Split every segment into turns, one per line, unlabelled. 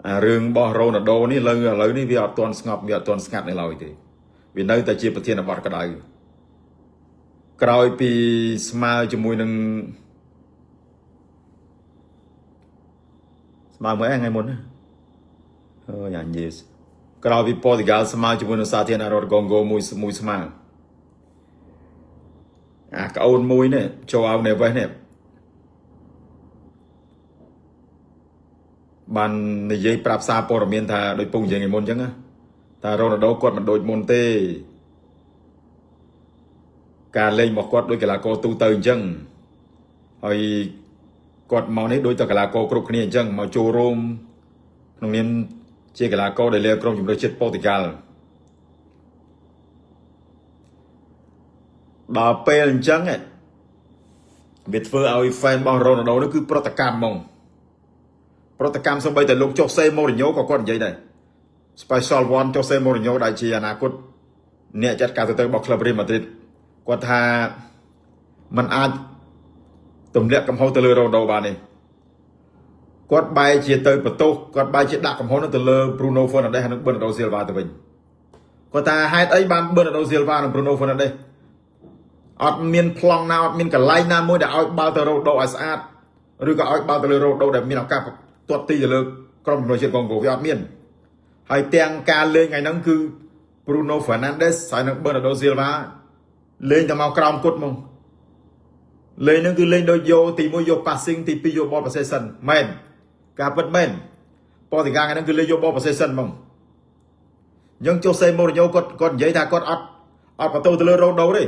អារឿងរបស់រ៉ូណាល់ដូនេះលើឥឡូវនេះវាអត់ទាន់ស្ងប់វាអត់ទាន់ស្ងាត់នៅឡើយទេវានៅតែជាប្រធានបទក្តៅក្រោយពីស្មើជាមួយនឹងស្មើមួយថ្ងៃមុនណាអឺយ៉ានិយាយក្រោយពីប៉ូទុយហ្គាល់ស្មើជាមួយនឹងសាធារណរដ្ឋកុងហ្គោមួយមួយស្មើអាក្អូនមួយនេះចូលឲ្យនេវេសនេះបាននិយាយប្រាប់សារព័ត៌មានថាដោយពងនិយាយថ្ងៃមុនអញ្ចឹងណាថារ៉ូណាល់ដូគាត់មិនដូចមុនទេការលេងរបស់គាត់ដូចកីឡាករទូទៅអញ្ចឹងហើយគាត់មកនេះដូចតែកីឡាករគ្រប់គ្នាអញ្ចឹងមកចូលរួមក្នុងនាមជាកីឡាករដែលលេងក្រុមជម្រើសជាតិប៉ូទុយហ្គាល់ដល់ពេលអញ្ចឹងវាធ្វើឲ្យ fan របស់រ៉ូណាល់ដូនេះគឺប្រតិកម្មហ្មងប្រតិកម្មសូម្បីតែលោកចូសេម៉ូរីញ៉ូក៏គាត់និយាយដែរ Special One ចូសេម៉ូរីញ៉ូដែលជាអនាគតអ្នកចាត់ការទៅរបស់ក្លឹបរៀលម៉ាឌ្រីតគាត់ថាมันអាចទម្លាក់កំហុសទៅលើរ៉ូណាល់ដូបានទេគាត់បែរជាទៅបន្ទោសគាត់បែរជាដាក់កំហុសនោះទៅលើ Bruno Fernandes និង Bernardo Silva ទៅវិញគាត់ថាហេតុអីបាន Bernardo Silva និង Bruno Fernandes អត់មានប្លង់ណាអត់មានកន្លែងណាមួយដែលឲ្យបាល់ទៅរ៉ូដូឲ្យស្អាតឬក៏ឲ្យបាល់ទៅលើរ៉ូដូដែលមានឱកាសទាត់ទីទៅលើក្រុមជម្រើសជាតិកុងហ្គោវាអត់មានហើយទាំងការលេងថ្ងៃហ្នឹងគឺ Bruno Fernandes ហើយនិង Bernardo Silva លេងតែមកក្រោមគុតមកលេងហ្នឹងគឺលេងដូចយកទី1យក passing ទី2យក ball possession មែនការពិតមែនប៉ូទុយហ្គាល់ថ្ងៃហ្នឹងគឺលេងយក ball possession ហ្មងអញ្ចឹងជូសេម៉ូរីញ៉ូគាត់គាត់និយាយថាគាត់អត់អត់បន្ទោសទៅលើរ៉ូដូទេ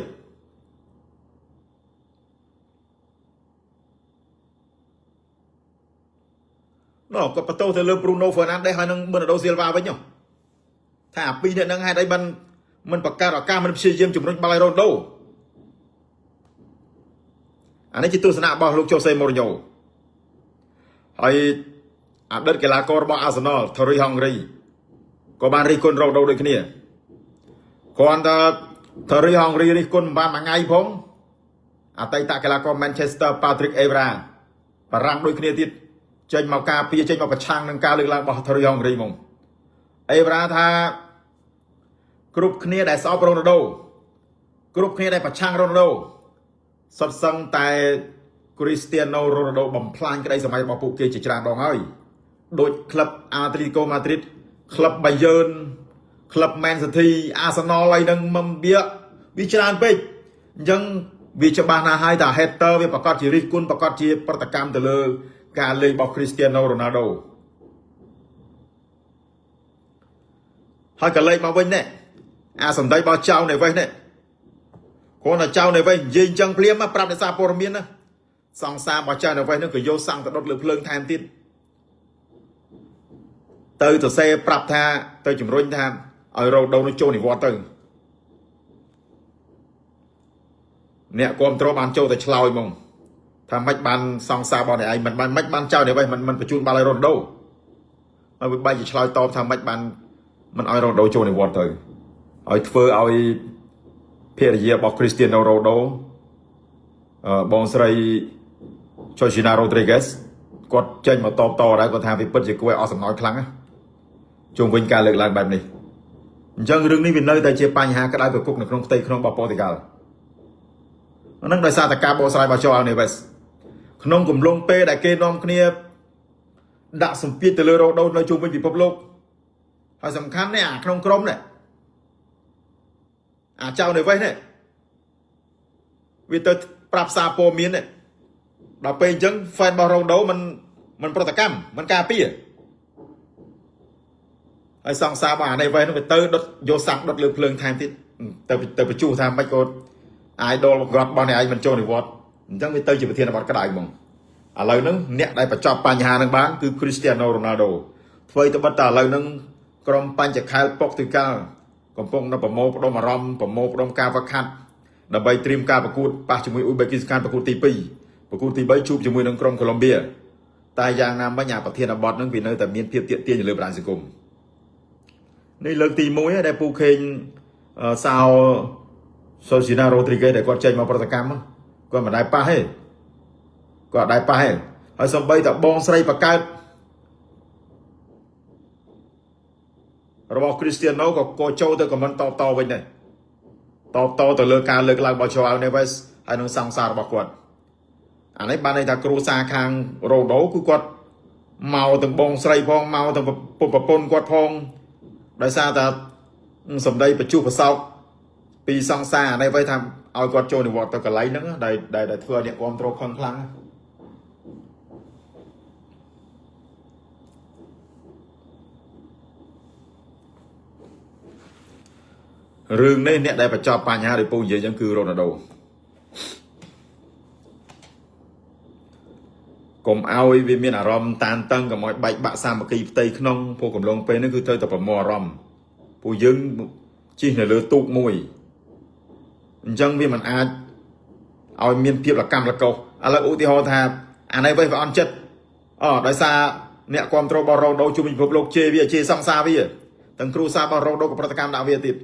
ណូគាត់បន្ទោសទៅលើ Bruno Fernandes ហើយនិង Bernardo Silva វិញហ៎ថាអាពីរនាក់ហ្នឹងហេតុអីបានមិនបង្កើតឱកាសមិនព្យាយាមជំរុញបាល់ឲ្យរ៉ូដូអានេះជាទស្សនៈរបស់លោកជូសេម៉ូរីញ៉ូហើយអតីតកីឡាកររបស់ Arsenal Thierry Henry ក៏បានរិះគន់រ៉ូដូដូចគ្នាគ្រាន់តែ Thierry Henry រិះគន់មិនបានមួយថ្ងៃផងអតីតកីឡាករ Manchester Patrick Evra បារាំងដូចគ្នាទៀតចេញមកការពារចេញមកប្រឆាំងនឹងការលើកឡើងរបស់ Thierry Henry ហ្មងអេវ៉ាថាគ្រប់គ្នាដែលស្អប់រ៉ូណាល់ដូគ្រប់គ្នាដែលប្រឆាំងរ៉ូណាល់ដូសុទ្ធសឹងតែគ្រីស្ទៀណូរ៉ូណាល់ដូបំផ្លាញក្តីសម័យរបស់ពួកគេជាច្រើនដងហើយដូចក្លឹបអាត្លីកូម៉ាឌ្រីតក្លឹបបាយឺនក្លឹបមែនស៊ីធីអាសនលអីហ្នឹងមិនវាវាច្រើនពេកអញ្ចឹងវាច្បាស់ណាស់ហើយថា hater វាប្រកាសជារិះគន់ប្រកាសជាប្រតិកម្មទៅលើការលេងរបស់គ្រីស្ទៀណូរ៉ូណាល់ដូហើយក៏លេខមកវិញនេះអាសម្ដីរបស់ចៅនៃវេសនេះគ្រាន់តែចៅនៃវេសនិយាយអញ្ចឹងភ្លាមប្រាប់អ្នកសារព័ត៌មានណាសង្សាររបស់ចៅនៃវេសនឹងក៏យកសាំងទៅដុតលើភ្លើងថែមទៀតទៅសរសេរប្រាប់ថាទៅជំរុញថាឲ្យរ៉ូដូនោះចូលនិវត្តន៍ទៅអ្នកគ្រប់គ្រងបានចូលទៅឆ្លើយហ្មងថាម៉េចបានសង្សាររបស់អ្នកឯងមិនបានម៉េចបានចៅនេះវិញមិនមិនបញ្ជូនបាល់ឲ្យរ៉ូដូហើយវាបែរជាឆ្លើយតបថាម៉េចបានមិនឲ្យរ៉ូដូចូលនិវត្តន៍ទៅឲ្យធ្វើឲ្យភរិយារបស់គ្រីស្ទៀណូរ៉ូដូអឺបងស្រីចូជីណារ៉ូឌ្រីហ្គេសគាត់ចេញមកតបតដែរគាត់ថាវាពិតជាគួរឲ្យអស់សំណើចខ្លាំងណាជុំវិញការលើកឡើងបែបនេះអញ្ចឹងរឿងនេះវានៅតែជាបញ្ហាក្តៅប្រគុកនៅក្នុងផ្ទៃក្នុងរបស់ប៉ូទុយហ្គាល់ហ្នឹងដោយសារតែការបកស្រាយរបស់ចោអានេវេសក្នុងគម្លងពេលដែលគេនាំគ្នាដាក់សម្ពាធទៅលើរ៉ូដូនៅជុំវិញពិភពលោកហើយសំខាន់នេះអាក្នុងក្រុមនេះអាចៅនេវេសនេះវាទៅប្រាប់សារព័ត៌មាននេះដល់ពេលអញ្ចឹង fan របស់រ៉ូដូមិនមិនប្រតិកម្មមិនការពារហើយសង្សាររបស់អានេវេសនោះវាទៅដុតយកសាំងដុតលើភ្លើងថែមទៀតទៅទៅបញ្ជុះថាមិនក៏ idol គាត់របស់អ្នកឯងមិនចូលនិវត្តន៍អញ្ចឹងវាទៅជាប្រធានបទក្តៅហ្មងឥឡូវហ្នឹងអ្នកដែលបញ្ចប់បញ្ហាហ្នឹងបានគឺ Cristiano Ronaldo ធ្វើទៅបិទតែឥឡូវហ្នឹងក្រុមបញ្ចខែលប៉ុកទុយកាល់កំពុងនៅប្រមូលផ្ដុំអារម្មណ៍ប្រមូលផ្ដុំការវឹកហាត់ដើម្បីត្រៀមការប្រកួតប៉ះជាមួយអ៊ូបេគីស្ថានប្រកួតទី2ប្រកួតទី3ជួបជាមួយនឹងក្រុមកូឡុំបៀតែយ៉ាងណាមិញអាប្រធានបទហ្នឹងវានៅតែមានភាពទាក់ទាញនៅលើបណ្ដាញសង្គមនេះលើកទី1ដែលពូខេងសោសូស៊ីណារ៉ូទ្រីហ្គេសដែលគាត់ចេញមកប្រតិកម្មគាត់មិនដែលប៉ះទេគាត់អត់ដែលប៉ះទេហើយសំបីតបងស្រីបកើត របស់ Cristiano ក៏ក៏ចូលទៅ comment តបតវិញដែរតបតទៅលើការលើកឡើងរបស់ Joao Neves ហើយនឹងសង្សាររបស់គាត់អានេះបានន័យថាគ្រួសារខាងរ៉ូដូគឺគាត់មកទាំងបងស្រីផងមកទាំងប្រពន្ធគាត់ផងដោយសារតែសម្ដីបញ្ជុះប្រសោកពីសង្សារអានេះໄວថាឲ្យគាត់ចូលនិវត្តន៍ទៅកន្លែងហ្នឹងដែលដែលធ្វើឲ្យអ្នកគ្រប់គ្រងខឹងខ្លាំងរឿងនេះអ្នកដែលបញ្ចប់បញ្ហាដោយពូនិយាយចឹងគឺរ៉ូណាល់ដូកុំឲ្យវាមានអារម្មណ៍តានតឹងកុំឲ្យបែកបាក់សាមគ្គីផ្ទៃក្នុងពួកកំឡុងពេលនេះគឺត្រូវតែប្រមូលអារម្មណ៍ពួកយើងជិះនៅលើទូកមួយអញ្ចឹងវាមិនអាចឲ្យមានភាពលកម្មលកុសឥឡូវឧទាហរណ៍ថាអានេះវិញវាអន់ចិត្តអូដោយសារអ្នកគ្រប់គ្រងរបស់រ៉ូដូជុំវិញពិភពលោកជេរវាជេរសង្សារវាទាំងគ្រូសាររបស់រ៉ូដូក៏ប្រតិកម្មដាក់វាទៀត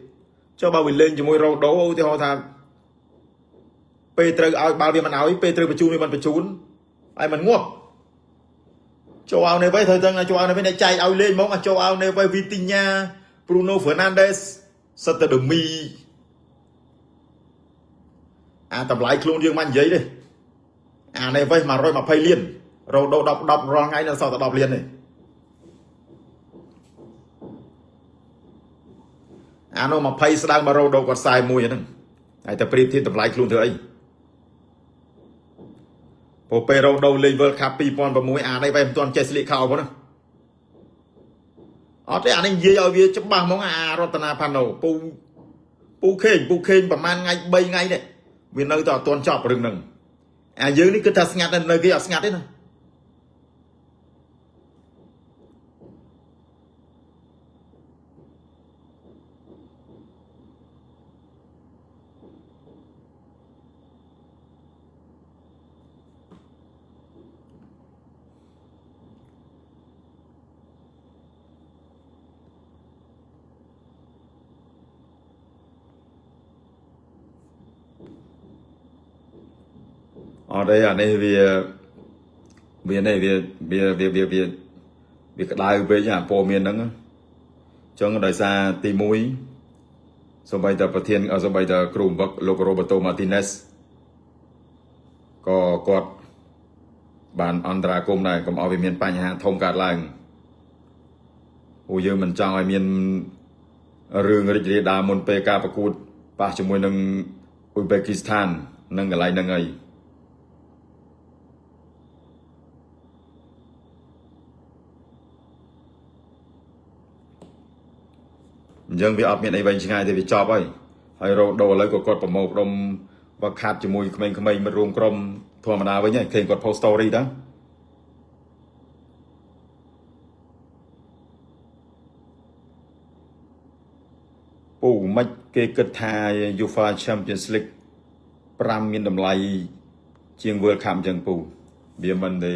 ចុះបើវាលេងជាមួយរ៉ូដូឧទាហរណ៍ថាពេលត្រូវឲ្យបាល់វាមិនឲ្យពេលត្រូវបញ្ជូនវាមិនបញ្ជូនឲ្យมันងាប់ចូលឲ្យនេះវិញត្រូវទាំងចូលឲ្យនេះវិញអ្នកចែកឲ្យលេងហ្មងចូលឲ្យនេះវិញវីទីញ៉ាប្រូណូហ្វឺណាន់ដេសសិតតែដមីអាតម្លៃខ្លួនយើងមិននិយាយទេអានេះវិញ120លានរ៉ូដូ10 10រាល់ថ្ងៃនៅសល់តែ10លានទេអានោះ20ស្ដើងមករ៉ូដូគាត់41ហ្នឹងហើយតែប្រៀបធៀបតម្លៃខ្លួនធ្វើអីព្រោះពេលរ៉ូដូលេង World Cup 2006អានេះវិញមិនទាន់ចេះស្លៀកខោផងណាអត់ទេអានេះនិយាយឲ្យវាច្បាស់ហ្មងអារតនាផាណូពូពូខេងពូខេងប្រហែលថ្ងៃ3ថ្ងៃនេះវានៅតែអត់ទាន់ចប់រឿងហ្នឹងអាយើងនេះគិតថាស្ងាត់នៅគេអត់ស្ងាត់ទេណាអត់ទេអានេះវាវានេះវាវាវាវាវាវាក្តៅពេកអាព័ត៌មានហ្នឹងអញ្ចឹងដោយសារទី1សូម្បីតែប្រធានសូម្បីតែគ្រូបង្វឹកលោករ៉ូបឺតូម៉ាទីណេសក៏គាត់បានអន្តរាគមន៍ដែរកុំឲ្យវាមានបញ្ហាធំកើតឡើងពួកយើងមិនចង់ឲ្យមានរឿងរីករាលដាលមុនពេលការប្រកួតប៉ះជាមួយនឹងអ៊ុយបេគីស្ថាននឹងកន្លែងហ្នឹងហើយអញ្ចឹងវាអត់មានអីវែងឆ្ងាយទេវាចប់ហើយហើយរ៉ូដូឥឡូវក៏គាត់ប្រមូលផ្ដុំវឹកខាត់ជាមួយក្មេងៗមិត្តរួមក្រុមធម្មតាវិញហើយឃើញគាត់ post story តើពូមិនគេគិតថា UEFA Champions League 5មានតម្លៃជាង World Cup អញ្ចឹងពូវាមិនទេ